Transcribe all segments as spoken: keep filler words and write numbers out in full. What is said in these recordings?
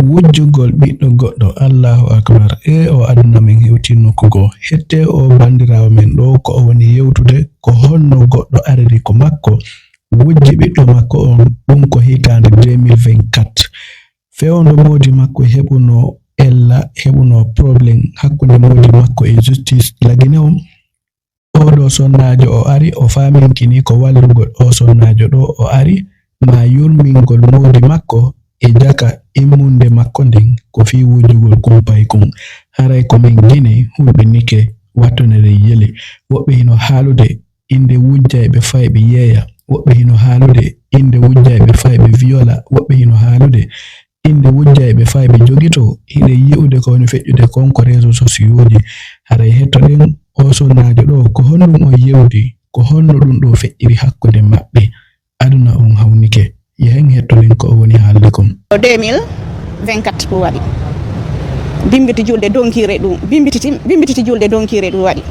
Wujjugol ɓiɗɗo goɗɗo, Allahu Akbar. E o aduna men hewti nokku goo. Hette o banndiraawo men ɗo, ko o woni yewtude ko honno goɗɗo ariri ko makko, wujji ɓiɗɗo makko on, ɗum ko hitaande deux mille vingt-quatre. Fewndo moodi makko heɓuno ella, heɓuno problème hakkunde moodi makko e justice Lagine on. Oɗo sonnaajo o ari, o faaminkini ko wallugol o sonnaajo ɗo o ari, ma yurmingol moodi makko e jaka immunde makko ndin, ko fii wujjugol kumpay kun. Haray ko min Gine hulɓinike wattunere yeli. Woɓɓe hino haalude innde wujjayɓe fayɓe yeeya. Woɓɓe hino haalude innde wujjayɓe fayɓe viola. Woɓɓe hino haalude innde wujjayɓe fayɓe jogito. Hiɗen yi'ude ko woni feƴƴude kon ko réseaux sociaux ji. Haray hettoɗen o sonnaajo ɗo, ko honɗum o yewti, ko honno ɗum ɗo feƴƴiri hakkunde maɓɓe. Aduna on hawnike. Yehen hettoɗen ko o woni haalde kon. Deux mille vingt-quatre ko waɗi. Bimbiti julde donkiire ɗum. Bimbititi, bimbititi julde donkiire ɗum waɗi.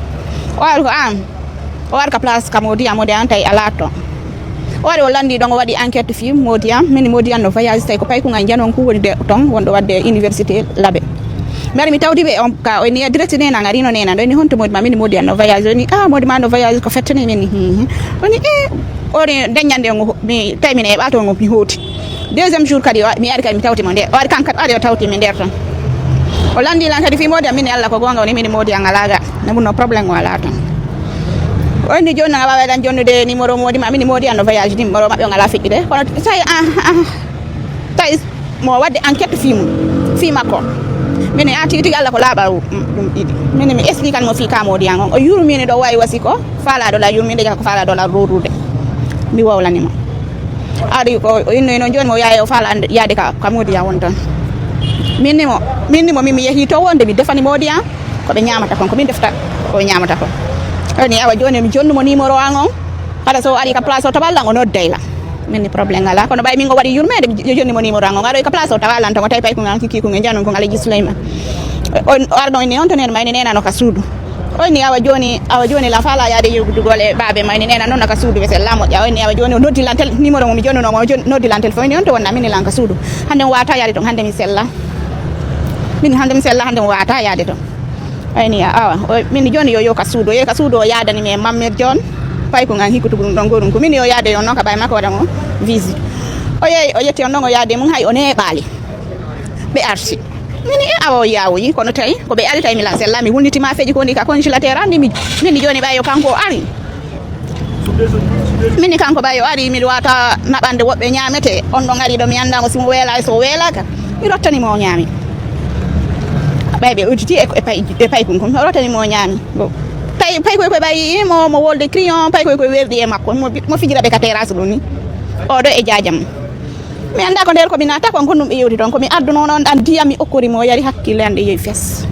O ari ko an. O ari ka place ka Modiyan, Modiyan tawi alaa ton. O ari o lanndi ɗon, o waɗi enquête fii Modiyan. Min Modiyan no voyage, tawi ko paykugal janon ku woni de ton, wonɗo waɗde université Labe. Mi ari mi tawti ɓe on ka, o inni direct Neena, ngarino Neena. Ɗo inni honto moodi ma, min Modiyan no voyage. O inni, ah, moodi ma no voyage, ko fettani min. Hmm, hmm. O inni, eh, o inni, nde ñande on, mi tawi min e ɓaato on, mi hooti. Deuxième jour kadi, o, mi ari kadi mi tawti mo nde. O ari kan kadi, o ari o tawti mi nder ton. O lanndi lan kadi fii moodi am, min e Allah ko goonga woni, min moodi am alaa ga. Ne mun no problème o alaa ton. O inni jooni a waaway lan jonnude numéro moodi ma, min moodi am no voyage numéro maɓɓe on alaa feƴƴude. Kono tawi, ah, ah, tawi mo waɗde enquête fii mum, fii makko. Min a tigi tigi Allah ko laaɓa ɗum ɗiɗi. Min mi explique mo fii ka moodi am on. O yurmini ɗo wayi wasi ko. Faalaaɗo la yurminde, jaka ko faalaaɗo la ruurude. Mi wowlani mo. Ari ko o innoyi noon jooni mo yaye o faala ande yaade ka, ka moodi ya won tan. Min ni mo, min ni mo, min mi yehi to wonde mi defani moodi ya, ko ɓe ñaamata kon, ko min defta ko ɓe ñaamata kon. Ani awa jooni mi jonnu mo numéro an on. Hara so o ari ka place o tawal lan o nodday lan. Min ni problème ala, kono ɓay min o waɗi yurmeede, mi jonni mo numéro an on. Aroy ka place o tawal lan to mo tawi pay ko ngan kiki ko ngan janon ko Alaji Suleyman. O, o arno ni on to nen mayni nenano ka suudu. O inni awa jooni, awa jooni lan faala yaade yewtugol e baabe ma, inni neena noon ka suudu wesel la moƴƴa. O inni awa jooni o noddi lan tel-, numéro mo mi jonnuno mo, o jon-, noddi lan téléphone, inni on to wonna min lan ka suudu. Hannde mi wata yaade ton, hannde mi sella. Min hannde mi sella, hannde mi wata yaade ton. O inni awa, o, min jooni yo, yo ka suudu, yo ka suudu o yaadani mi e Mammed John. Pay ko ngan hikkutu ɗum ɗon gorum ko min yo yaade on noon ka bay makko waɗa mo visi. O yehi, o yetti on ɗon o yaade mum hay o neeɓaali. Ɓe arti. Min e awa o yawoyi, kono tawi ko ɓe ari tawi mi lan sella, mi wulniti ma feji ko ni ka congélateur andi mi, min jooni ɓayo kanko o ari. Min kanko ɓayo ari, mi wata naɓande woɓɓe ñamete, on ɗon ari ɗo mi anda mo si mo weela e so weelaka. Mi rottani mo o ñaami. Ɓay ɓe udditi e, e pay, e pay kun kun, mi rottani mo o ñaami. Bon. Pay, pay koy koy ɓayi mo, mo wolde crayon, pay koy koy werdi e makko, mo, mo fijira ɓe ka terrasse ɗum ni. Oɗo e jaajam. Mi anndaa ko nder ko mi naata kon, ko ɗum ɓe yewti toon. Ko mi adduno noon ɗan ndiyam, mi okkori mo, o yari, hakkille an ɗe yehi fes.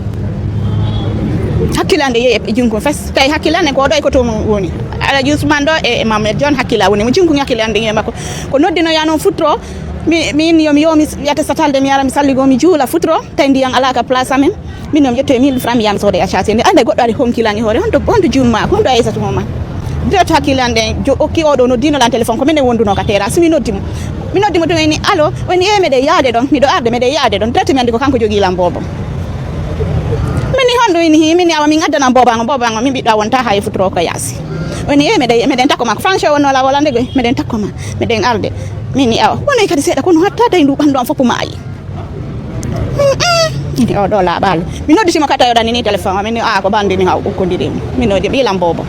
Hakkille an ɗe yehi e junngo fes. Tawi hakkille an ne ko ɗo e ko to mum woni. Alaji Usman ɗo e, e Mamed John hakkille an woni. Mo junngo hakkille an ɗe yehi makko. Ko noddinoya noon futuro. Mi, min yo mi, yo mi yiyata satalde, mi ara, mi salligo, mi juula futuro. Tawi ndiyam alaa ka place amen. Min noon ƴettoye mille francs mi yaha mi sooda e H A C nde. Annday goɗɗo ari honki lan e hoore. Honto, honto juumma ko? Honto Aysatu mo ma? Direct hakkille an ɗen, jo-, okki oɗo noddino lan téléphone, ko minen wonduno ka terrasse. Mi noddi mo. Mi noddi mo tun, o inni, "Allo?" O inni, "Eh, meɗen yaade ɗon. Miɗo arde, meɗen yaade ɗon." Direct mi anndi ko kanko jogii lan boobo. Min ni honɗum ini hi? Min ni awa min addanan boobo an, boobo an, min ɓiɗɗo a wonta hay futuro ko yaasi. O inni, "Eh, meɗen, meɗen takko ma." Ko Français wonno la wolande goy, "Meɗen takko ma. Meɗen arde." Min ni awa. Wonoy kadi seeɗa kono hatta tawi ndu ɓandu an fof maayi. Mm-mm. Ini o ɗo laaɓaali. Mi noddi simo kata yo ɗanini téléphone o. Min ni, "Ah, ko bandi mi haw ukkodiri mo." Min noddi ɓilam boobo.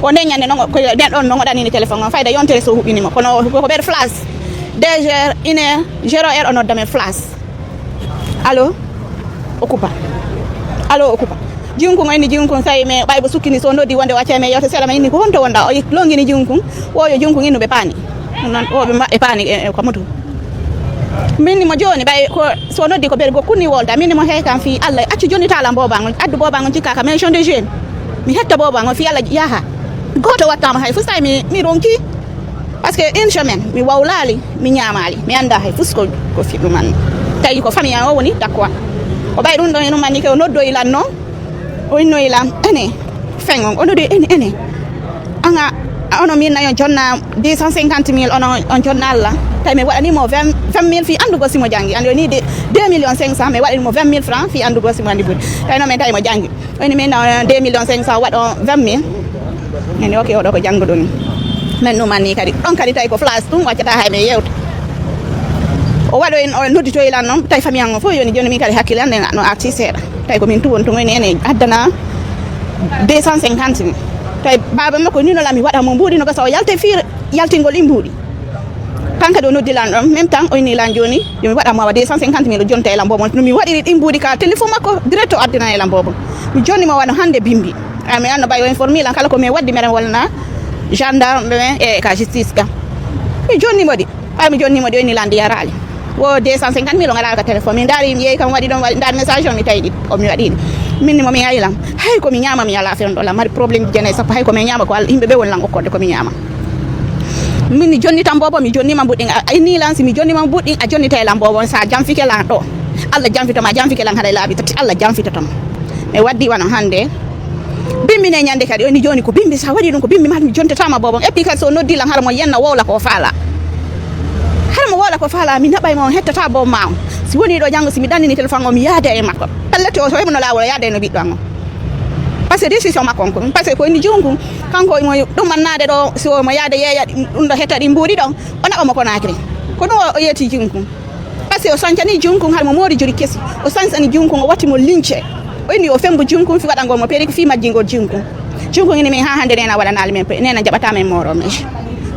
Ko nden ñande non, ko nden ɗon non o ɗanini téléphone o. Fayda yontere so huɓɓini mo. Kono ko ɓer flash. Deux heures, une heure, zéro heure o nodda men flash. Allo? O kupa. Allo, o kupa. Jiwnkun o inni jiwnkun, tawi me ɓay bo sukkini so noddi wonde o accay me yewte seeɗa, ma inni ko honto wonɗa? O yi-, longini jiwnkun. Wo yo jiwnkun innu ɓe paani. Ɗum noon, wo ɓe maɓɓe paani e, e, ko mutu. Min ni mo jooni, ɓay ko, so noddi ko ɓergo kunni wolda. Min ni mo hey kam fii Allah, accu jonnitaala booba ngon, addu booba ngon cikka ka maison de jeune. Mi hetta booba ngon fii Allah yaha. Gooto wattaama hay fus, tawi mi, mi ronki. Parce que une semaine, mi wawlaali, mi ñaamaali, mi anndaa hay fus ko, ko fiɗɗum an. Tawi ko famille an o woni takko an. O ɓay ɗum ɗon e ɗum anni ke o noddoyi lan noon. O innoyi lan, ene, feŋ on. O noddoyi, ene, ene. Anga, a, Ono min nayo jonna deux cent cinquante mille, ono on jonna Allah. Tawi mi waɗani mo vingt, vingt mille fi andugo simo jangi. Andi o ni de deux millions cinq cent, mi waɗani mo vingt mille francs fi andugo simo andi buri. Tawi no min tawi mo jangi. Woni min na deux millions cinq cent waɗo vingt mille. Nani, ok, oɗo ko janngo ɗum. Min ɗum anni kadi. Ɗon kadi tawi ko flash ɗum waccata hay mi yewta. O waɗo en, o nodditoyi lan noon, tawi famille an o fof yoni jooni min kadi hakkille an no arti seeɗa. Tawi ko min tuwon tun ene, ene addana deux cent cinquante mille. Tawi baaba makko ni no lami waɗa mo mbuuɗi no gasa o yalte fiir yaltingol ɗi mbuuɗi. Kan kadi o noddi lan ɗon, même temps o inni lan jooni, yo mi waɗa mo awa deux cent cinquante mille o jonta e lan boobo. No mi waɗiri ɗin mbuuɗi ka téléphone makko, direct o addina e lan boobo. Mi jonni mo wano hannde bimbi. Ay, mi anno ɓay o informi lan kala ko mi waddi, meɗen wallana gendarme ɓe e ka justice ka. Mi jonni mo ɗi. Ɓay mi jonni mo ɗi, o inni lan ɗi yaraali. Wo deux cent cinquante mille o ngalaa ka téléphone. Mi ndaari, mi yeeyi kam waɗi ɗon, waɗi, ndaari message o, mi tawi ɗi. O mi waɗi ɗi. Min ni mo mi ayi lan. Hay ko mi ñaama, mi alaa fewndo lan. Mari problème ji jenayi sappo, hay ko mi ñaama ko Alla, yimɓe ɓe woni lan okkorɗe ko mi ñaama. Min mi jonni tan boobo, mi jonnima mbuɗɗin. A, a inni lan, si mi jonnima mbuɗɗin, a jonnitay lan boobo. Sa janfike lan ɗo, Alla janfito ma, janfike lan haɗa laabi tati, Alla janfitoto ma. Mi waddi wano hannde. Bimbi ne ñande kadi, o inni jooni ko bimbi, sa waɗi ɗum ko bimbi, ma mi jontatama boobo. Eppi kadi so noddi lan, hara mo yenna wowla ko faala. Hara mo wowla ko faala, mi naɓay mo, on hettata boobo ma on. Si woni ɗo janngo, si mi ɗannini téléphone o, mi yaada e makko. Pellete o, so heɓuno laawol, o yaada e no ɓiɗɗo an o. Parce que décision makko on ko ɗum. Parce que ko inni junkun, kanko mo ɗum mannaade ɗo, so mo yaade yeeya ɗum ɗo hetta ɗi mbuuɗi ɗon, o naɓa mo Conakry. Ko ɗum o, o yeeti junkun. Parce que o sancani junkun, har mo moori juri kesi. O sancani junkun, o watti mo lince. O inni o fembo junkun, fi waɗangol mo perruque, fi majjingol junkun. Junkun ini min ha hannde nena waɗanaali men pe-, nena jaɓata men mooro men.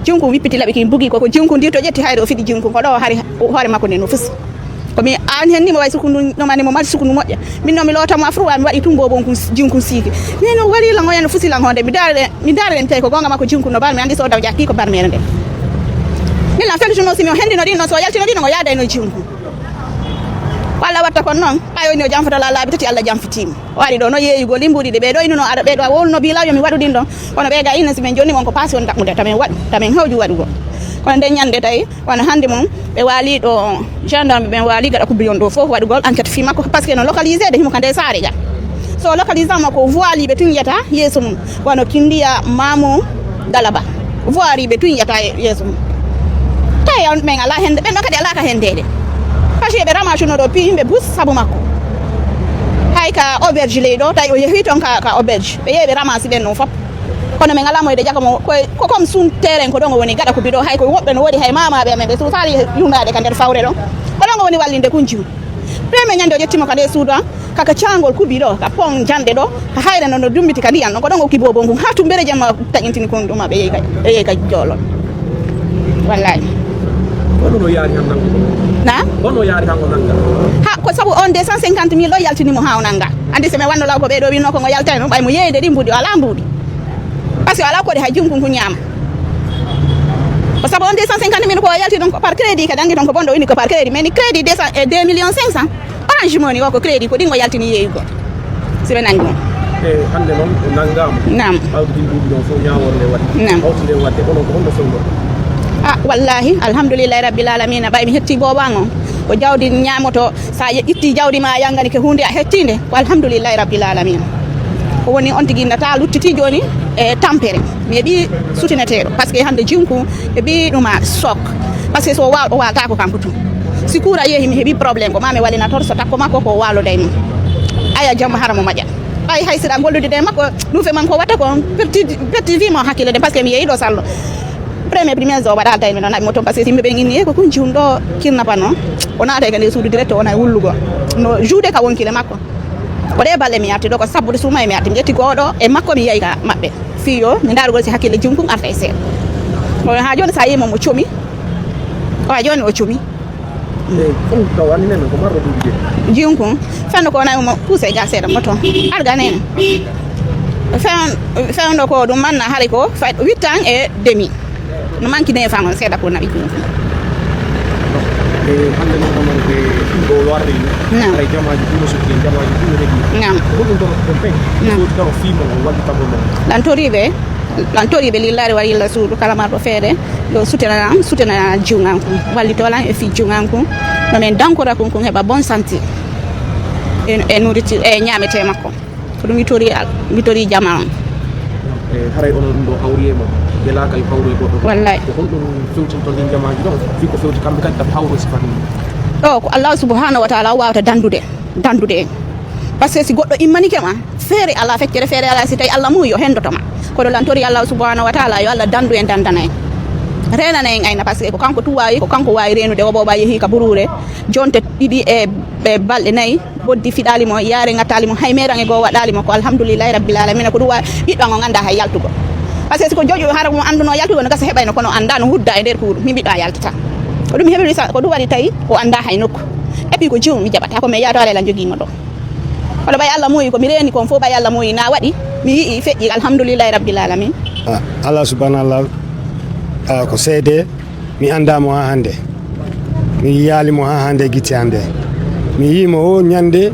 Junkun wippiti laɓi kin bugi ko, ko junkun ndi to ƴetti hayre o fiɗi junkun. Ko ɗo hari hoore makko nden no fusi. Ko mi an hen ni mo way sukundu no mani mo mari sukundu moƴƴa. Min no mi loota mo afru wa mi waɗi tun bobon kun jinkun siiki. Min no wari lango yan fusi lango de mi dare mi dare den tay ko gonga makko jinkun no bar mi andi so daw jakki ko bar mere de. Min la felu no si mi hendi no din no so yalti no din no yada no jinkun. Walla watta kon non ayo no jamfata la labi tati Allah jamfitima. Waɗi ɗo no yeeyugol ɗi mbuuɗi ɗi ɓe ɗo ino no aɗa ɓe ɗo a wowluno bilaw yo mi waɗu ɗin ɗon kono ɓe ga ina si min jonni mon ko paasi on daɓɓude tamin waɗu tamin hawju waɗugol kono nden ñande tawi wano hannde mum ɓe waali ɗo gendarme ɓen waali gaɗa kubriyon ɗo fof waɗugol enquête fi makko parce que no localisé de himo ka nde saare ga so localisé makko o voili ɓe tun yiyata yeeso mum wano kindiya mamu dalaba voiri ɓe tun yiyata yeeso mum tawi on ɓen ala hende ɓen ɗo kadi ala ka hendede parce que ɓe ramacuno ɗo pi yimɓe bus sabu makko hay ka auberge ley ɗo tawi o yehi ton ka, ka auberge ɓe yehi ɓe ramasi ɓen ɗum fop kono min ala moyde jaka mo ko comme sun terrain ko ɗon o woni gaɗa ko biɗo hay ko woɓɓe no woodi hay mamaɓe amen ɓe susali yumnaɗe ka nder fawre ɗon ko ɗon o woni wallinde kun jiw premier ñande o ƴettimo ka nde suudu an kaka cangol kubi ɗo ka pon janɗe ɗo ka hayre no no dumbiti ka ndiyan ɗon ko ɗon o kibobo ngun ha tumbere jemma taƴintini kon ɗuma ɓe yehi ka ɓe yehi ka jolol wallahi kono no yaari han nango na kono yaari hango nanga ha ko sabu on deux cent cinquante mille ɗo yaltinimo ha o nanga andi so mi wanno law ko ɓeɗo winno ko ngo yaltay ɗum ɓay mo yeeyde ɗi mbuuɗi o ala mbuuɗi parce que o ala koɗi hay junkun ko ñaama ko sabu on deux cent cinquante mille ko o yalti ɗum ko par crédit kadi angi ton ko bonɗo wini ko par crédit mais ni crédit deux cent e deux millions cinq cent orange moni o ko crédit ko ɗin o yaltini yeeyugol si ɓe nangi on e hannde noon o nanngaama nam awdi ɗin ɗuuɗi ɗon fof ñaawoore nde waɗi nam awdi nde waɗde onon ko honno fewndo a wallahi alhamdulillahi rabbil alamina ɓay mi hetti booban on ko jawdi ñaamoto so a itti jawdi ma a yangani ko hunde a hettinde ko alhamdulillahi rabbil alamina ko woni on tigi nata luttiti joni e tampere mi heɓi sutineteɗo par ce que hande jinku heɓi ɗuma sok par ce que so waw o waltako kanko tun si coura yeehi mi heɓi probléme ko mami walina toon so takko makko ko waloda e mum aya jamma hara mo moƴƴa ɓay hay siɗa gollude de makko ɗum fe man ko watta ko perti perti vie mo hakkille de par ce que mi yeehi ɗo sallo premier premier o waɗa tawi mi no naɓi mo toon par ce que yimɓe ɓen inni e ko kun jihum ɗo kirnapa noon o naata e ka nder suudu direct o wona e wullugo no joude ka wonkile makko ko ɗe balle mi arti ɗo ko sabbude suuma e mi arti mi ƴetti goɗo e makko mi yahi ka maɓɓe fiyo mi darugol si hakkille jum kum arta e seeɗa o ha joni sa yimo mo comi o ha joni o comi jum kum fenno ko wona mo pousse ga seeɗa mo toon arga nene fewndo ko ɗum manna haali ko huit ans et demi no manki ne fango seeɗa ko naɓi ɗum e hande noon hono ɓe ɗo warde ni ay jamaaji ɗum no sokki en jamaaji ɗum no regi nam ko ɗum ɗon ɗon pen so ɗon fimo walli tamo ɗon lan toriɓe lan toriɓe lillare wari illa suudu kala marɗo feere yo sutenana sutenana juugan kum wallitolan e fi juugan kum no min dankora kum kum heɓa bon santé e nourriture e ñamete makko ko ɗum mi tori mi tori jama on e haray onon ɗum ɗo hawri e mon Ɓe laaka e hawru e goɗɗo. Wallay. Ko honɗum fewtinton ɗin jamaaji ɗon? Fii ko fewti kamɓe kadi kam hawru e sifani. Ɗo ko Allahu subhanahu wa taala o waawata dandude, dandude en. Parce que si goɗɗo immanike ma, feere alaa, feccere feere alaa, si tawi Allah muuyi, o hendoto ma. Kono lan tori Allah subhanahu wa taala, yo Allah dandu en, dandana en. Reenana en ayna, parce que ko kanko tun waawi, ko kanko waawi reenude. O booba yehi ka buruure, jonte ɗiɗi e, e balɗe nayi, boddi fiɗaali mo, yaare ŋattaali mo, hay meeran e goo waɗaali mo, ko alhamdulillahi rabbil alamina. Ko ɗum waawi, ɓiɗɗo an on anndaa hay yaltugol. Parce que si ko joƴuɗo, hara mo annduno yaltugol, no gasa heɓayno, kono anndaa no hudda e nder kuuɗu, min ɓiɗɗo an yaltata. Ko ɗum heɓiri sa-, ko ɗum waɗi tawi o anndaa hay nokku. Et puis ko jom mi jaɓata, ko mi yaatoore lan jogii mo ɗo. Kono ɓay Allah muuyi ko mi reeni kon fof, ɓay Allah muuyi na waɗi, mi yi'i feƴƴi, alhamdulillahi rabbil alamin. Ah, Allah subhanallah, ah, ko seede, mi anndaa mo haa hannde. Mi yiyaali mo haa hannde gite hannde. Mi yi'i mo o ñannde,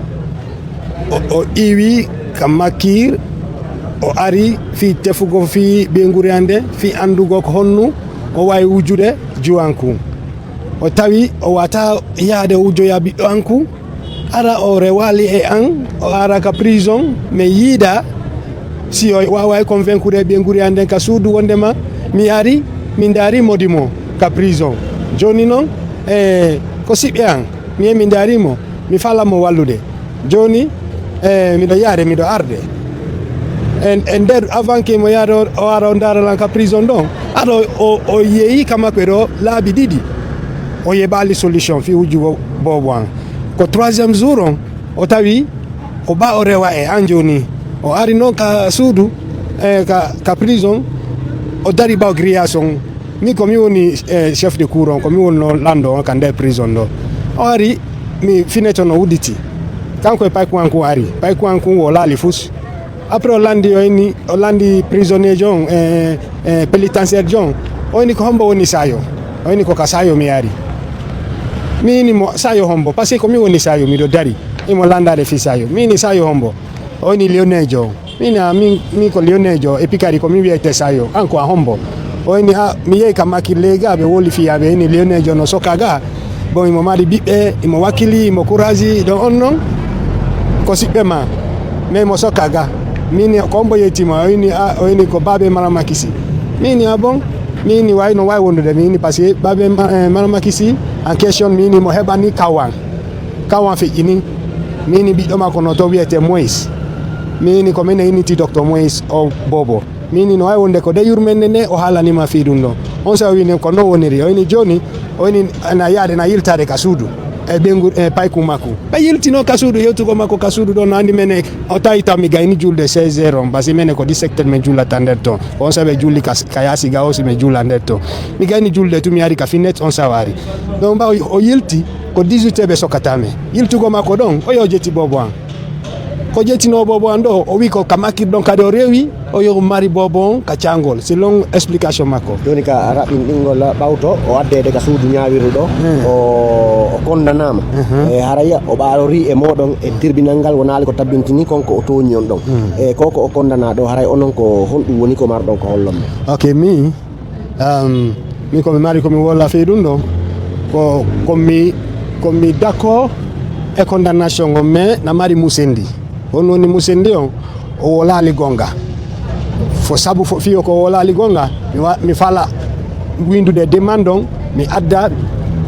o, o iwi ka Makir, o ari fii tefugo fii ɓeynguure hannde, fii anndugo ko honnu o waawi wujude juwanku. O tawi o wata yaade wujoya ɓiɗɗo an ku, ara o rewaali e an, o ara ka prison, mi yiida si o waaway convaincre ɓeynguure an nden ka suudu wondema mi ari, mi ndaari modi mo ka prison. Jooni non, e, ko siɓɓe an, mi e mi ndaari mo, mi fala mo wallude. Jooni, e, miɗo yaade, miɗo arde. E, e nder, avant que mo yaade, o, o ara, o ndaara lan ka prison ɗon. Aɗo, o, o yeeyi ka makko e ɗo laabi ɗiɗi. O yeɓaali solution fii wujjugo boobo an. Ko troisième jour on, o tawi o ɓa o rewa e an jooni. O ari non ka suudu, e, ka, ka prison, o dari ɓawo grillage on. Mi ko mi woni, eh, chef de cour on, ko mi woni no lanɗo on ka nder prison ɗo. O ari, mi fineto no udditi. Kanko e paykuwanku ari. Paykuwanku o laali fus. Après o landi, o inni, o landi prisonnier on, eh, eh, pénitentiaire on. O inni ko hombo woni sayo. O inni ko ka sayo mi ari. Mi inni mo sayo hombo, parce que ko mi woni sayo, miɗo dari. Imo landade fi sayo. Mi inni sayo hombo. O inni Lionejo. Min, a, min, min ko Lionejo, e pikari ko mi wiyete sayo. An ko a hombo? O inni, a, mi yehi ka Makir lega, ɓe woli fiya, ɓe inni Lionejo no soka ga. Bon, imo mari ɓiɓɓe, imo wakili, imo kuraji, ɗon on non. Ko siɓɓe ma. Mais imo soka ga. Min, ko hombo yetti ma? O inni, a, o inni ko Babe Maramakisi. Min, a bon? Min, wayi no wawi wondude. Min, parce que Babe Ma-, eh, Maramakisi, en question, min, mo heɓani kawan. Kawan feƴƴini. Min, ɓiɗɗo makko no to wiyete Moïse. Min, ko min inniti Docteur Moïse o bobo. Min, no wawi wonde ko de yurmende nde o haalanima fii ɗum ɗo. On sa o wini ko non woniri. O wini jooni, o wini na yaade, na yiltade ka suudu. E ɓe ngu-, e payku makko. Ɓe yiltino ka suudu, yewtugo makko ka suudu ɗo, no andi mene, o tawi taw mi gayni julde seize heures on, basi mene ko dix-sept heures min jullata nder ton. On sa ɓe julli ka, ka yaasi ga o si min julla nder ton. Mi gayni julde tu mi ari ka finnet on sa wari. Donc ɓawo o yilti, ko dix-huit heures ɓe sokkata mi. Yiltugo makko ɗon, o yo jetti bobo an. Ko jettino bobo an ɗo, o wi ko ka makkir ɗon kadi o rewi, o yo mari bobo on ka cangol. C'est long explication makko. Jooni ka raɓɓinɗingol ɓawto o addeede ka suudu ñaawirdu ɗo, hmm, o, o kondanaama. Mhm. E haraya o ɓaalori e mooɗon e tribunal ngal wonaali ko tabbintini kon ko o tooñi on ɗon. Hmm. E ko ko o kondana ɗo, haray onon ko honɗum woni ko marɗon ko hollon men? Ok, mi, um, mi ko mi mari ko mi wolla fii ɗum ɗo, ko, ko mi, ko mi d'accord e condamnation on, mais na mari musendi. Honno woni musendi on? O wolaali gonga. Fo sabu fo fiyo ko o wolaali gonga, mi wa-, mi fala windude demande on, mi adda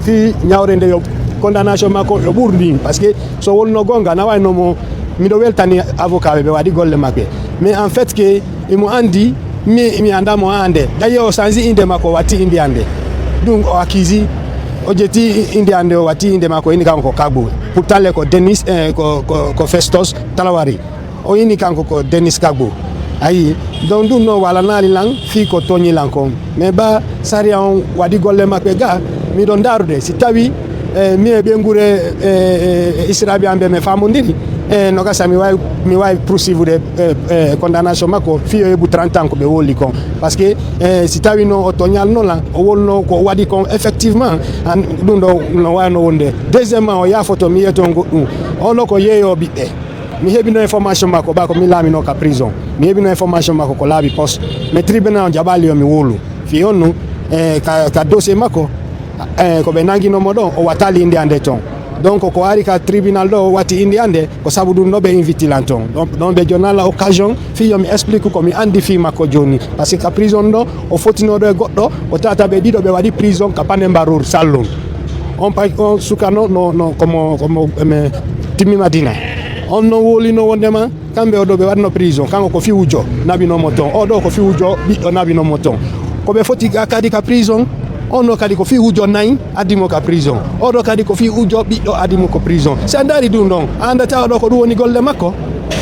fii ñawre nde yo condamnation makko yo ɓur ndin. Parce que so wonno gonga, na wayno mo, miɗo weltani avocat ɓe, ɓe waɗi golle maɓɓe. Mais en fait que imo andi, mi, mi anda mo ande. D'ailleurs, o sanzi inde makko, o watti inde ande. Ɗum o accuse, o jetti inde ande, o watti inde makko, ini kanko ko Kagbo. Pourtant, le ko Dennis, eh, ko, ko, ko Festus Talawari. O ini kanko ko Dennis Kagbo. Ayi, donc ɗum no walanaali lan, fii ko toñi lan kon. Mais ba sariya on waɗi golle maɓɓe ga, miɗo ndarude, si tawi, eh, mi e ɓe ngure, eh, eh, Israɓe an ɓe mi famondiri, eh, no gasa mi wawi, mi wawi poursuivre, eh, eh, condamnation makko, fii o heɓu trente ans ko ɓe woli kon. Parce que, eh, si tawi no o toñalno lan, o wolno ko waɗi kon, effectivement, an, ɗum ɗo no wayno wonde. Deuxièmement, o yaafoto mi yeto goɗɗum. Ono ko yeeyo ɓiɓɓe. Mi heɓino information makko, ɓa ko mi laamino ka prison. Mi heɓino information makko ko laabi poste. Mais tribunal on jaɓaali yo mi wolu. Fii on nun, eh, ka, ka dossier makko, eh, ko ɓe nangino mo ɗon, o wattaali inde ande ton. Donc ko ari ka tribunal ɗo watti inde an nde, ko sabu ɗum ɗo ɓe invite lan ton. Donc ɗon ɓe jonnaa lan occasion fii yo mi explique ko mi anndi fii makko jooni. Parce que ka prison ɗo, o fotino ɗo e goɗɗo, o tawata ɓe ɗiɗo ɓe waɗi prison ka Panembarur Saloum. On pa-, on suka no, no, no, komo, komo, eme, timmi Madina. On no wowlino wonndema kamɓe o ɗo ɓe waɗno prison, kanko ko fii wujjo naɓino mo ton, o ɗo ko fii wujjo ɓiɗɗo naɓino mo ton. Ko ɓe foti ga kadi ka prison, on ɗo kadi ko fii wujjo nayi addi mo ka prison, o ɗo kadi ko fii wujjo ɓiɗɗo addi mo ko prison. Si a ndaari ɗum ɗon, a anndata o ɗo ko ɗum woni golle makko.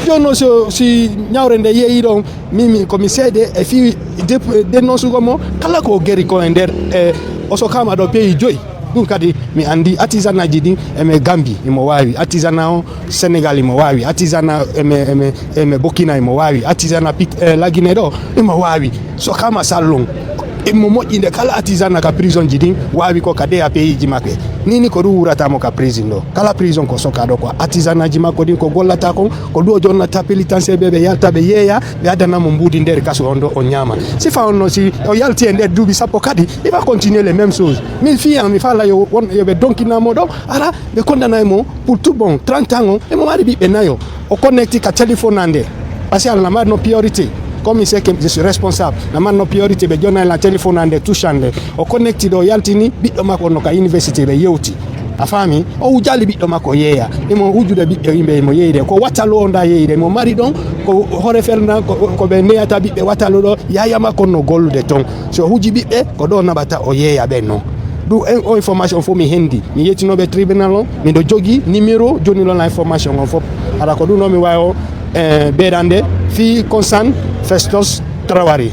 Jooni noon so, si ñawre nde yeeyi ɗon, min, min ko mi seede e fii dep-, dennosugo mo, kala ko geri ko e nder, e, o sokaama ɗo pays joyi. Ɗum kadi mi anndi artisanat ji ɗin, eme Gambie imo waawi, artisanat o Sénégal imo waawi, artisanat eme, eme, eme Burkina imo waawi, artisanat Pit-, eh, La Guinée ɗo imo waawi. Sokaama Saloum imo moƴƴi nde kala artisanat ka prison ji ɗin waawi ko ka ɗeya pays ji maɓɓe. Nii ni ko ɗum wuurata mo ka prison ɗo. Kala prison ko soka ɗo ko artisanat ji makko ɗin ko gollata kon, ko ɗum o jonnata pénitencier ɓe, ɓe yalta ɓe yeeya, ɓe addana mo mbuuɗi nder kaso on ɗo o ñaama. Si fa on no si o yalti e nder duuɓi sappo kadi, il va continuer les mêmes choses. Min fii an, mi faala yo won, yo ɓe donkina mo ɗo, ara, ɓe kondana mo pour tout bon, trente ans on, emo mari ɓiɓɓe nayo. O connecti ka téléphone an nde. Parce que na mari no priorité. Comme il sait que je suis responsable, na mari no priorité, ɓe jonna la téléphone an nde, touche an nde. O connecti ɗo, yaltini, ɓiɗɗo makko on no ka université ɓe yewti. A faami? O wujjaali ɓiɗɗo makko yeeya. Imo wujjude ɓiɓɓe yimɓe, imo yeeyde. Ko Watalu o nda yeeyde. Imo mari ɗon, ko hoore felna, ko, ko ɓe neyata ɓiɓɓe Watalu ɗo, yaaya makko no gollude ton. So o huji ɓiɓɓe, ko ɗo naɓata o yeeya ɓen non. Ɗum en, o information fof mi hendi. Mi yettinooɓe tribunal on, miɗo jogii numéro jonnilon information on fof. Hara ko ɗum ɗo mi waawi o, eh, ɓeydande fii concerne Festus Traoré.